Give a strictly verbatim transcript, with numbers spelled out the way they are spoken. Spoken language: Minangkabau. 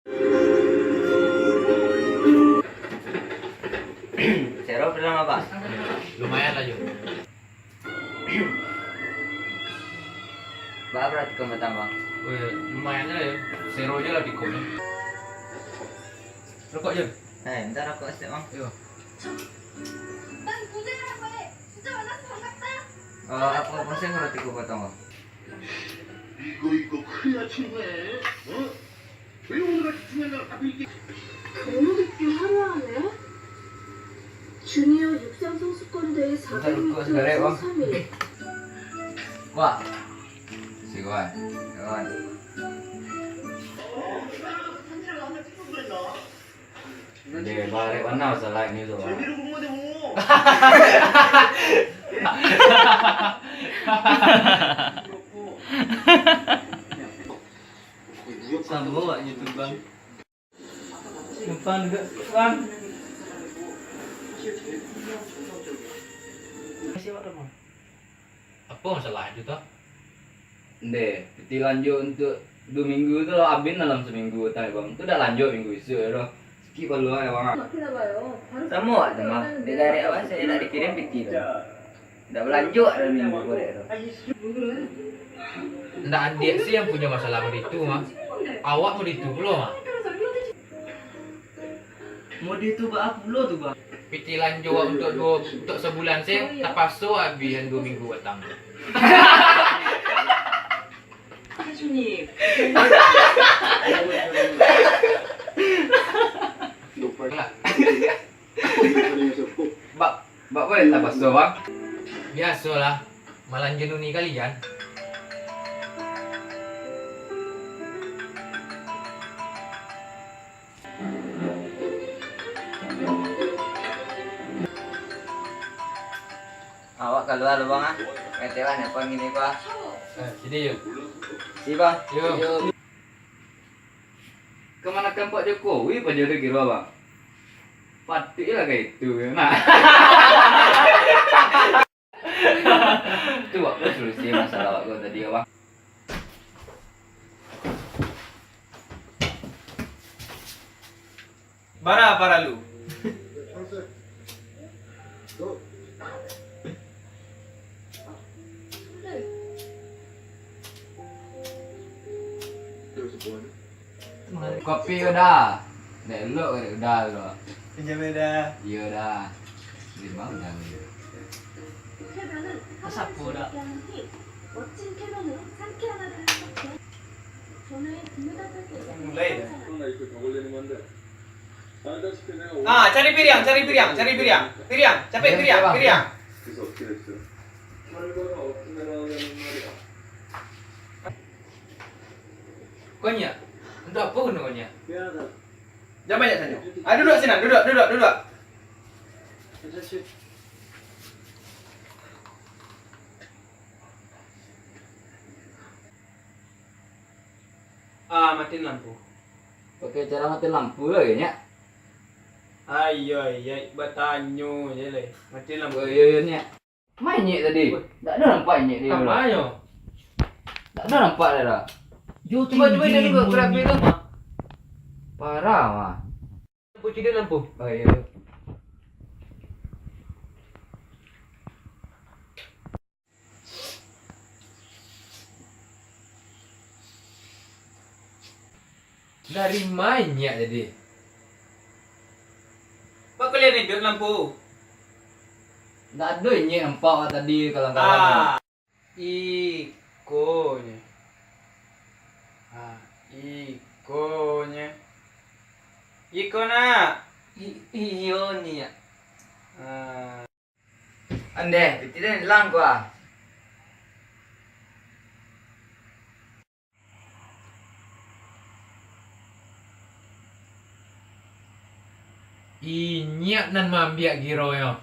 Sero pernah apa? Lumayan lah, Jo. Ba, berarti kau matang, Bang? Weh, lumayan lah, Jo. Sero je lah tikunyo. Rokok, Jo. Eh, minta rokok stek, Bang. Yo. Bang, kuda apa, eh? Sudah lah, semangat, Bang. Eh, apa, apa sih kalau tiga potong, Bang? Bentar, rokok sekarang, Bang. Wah. Siwan. Siwan. Deh, barek mana masalah ini tu, Bang? Samo awaknyo tu, Bang. Numpang duduk, Bang. Makasih, Bang. Apo masalah tu, toh? Ndeh, piti lanjo untuak duo minggu tu lah, abih dalam saminggu, tai, Bang. Tu dak lanjo minggu isuak tu. Sakik paluah, Bang. Samo awak tu mah, dek darek awak, sajo dak dikirim piti tu. Dak balanjo dalam minggu korek tu. Ndak adiak se nan punyo masalah mode itu, mah. Awak mode itu pulo, mah. Mode tu baa pulo tu, Bang? Piti lanjo untuak duo, untuak sabulan se, tapaso abih nan duo minggu patang. Bak, bak, weh, tapaso, Bang. Biasolah, malanjo nuni kalian. Awak kalua lu, Bang, ah. Ngetek lah, nelpon gini, Bang. Eh, sini, yuk. Si, Bang. Yuk. Yuk. Kamanakan Pak Jokowi, Pak Jokowi kiro, Bang? Patuiklah ka itu, nah. Tu, Bang, solusi masalah awak ko tadi, Bang. Bara paralu? Kopi ko Da. Dak elok ko Da ko. Pinjam Da. Iyo Da. Terima Da. Sapo Da? Mulai Da. Ah, cari piriang, cari piriang, cari piriang. Piriang, capek piriang, piriang. Konyak? Untuak apo guno konyak? Jan banyak tanyo. Ah, duduak sinan, duduak, duduak, duduak. Ah, matiin lampu. Pakai cara matiin lampu lai, Nyak? Ai, ai, ai, batanyo je lai. Matiin lampu. Oh, iyo, iyo, Nyak. Ma Inyek tadi? Woi. Dak ado nampak Inyek tadi. Ka ma nyo? Dak ado nampak dah. Yo, cubo, cubo, tinggi cubo, munyi. Parah mah. Lampu, cari lampu. Oh, iyo. Dari ma Inyek tadi? Baa kalian iduik lampu? Ndak ado Inyek nampak awak tadi kalang-kalang. Ah, iko nyo. Ah, iko nyo. Iko, Nak. I-, iyo, Nyak. Ah. Andeh, pitih den ilang ko ah. Inyek nan maambiak gironyo.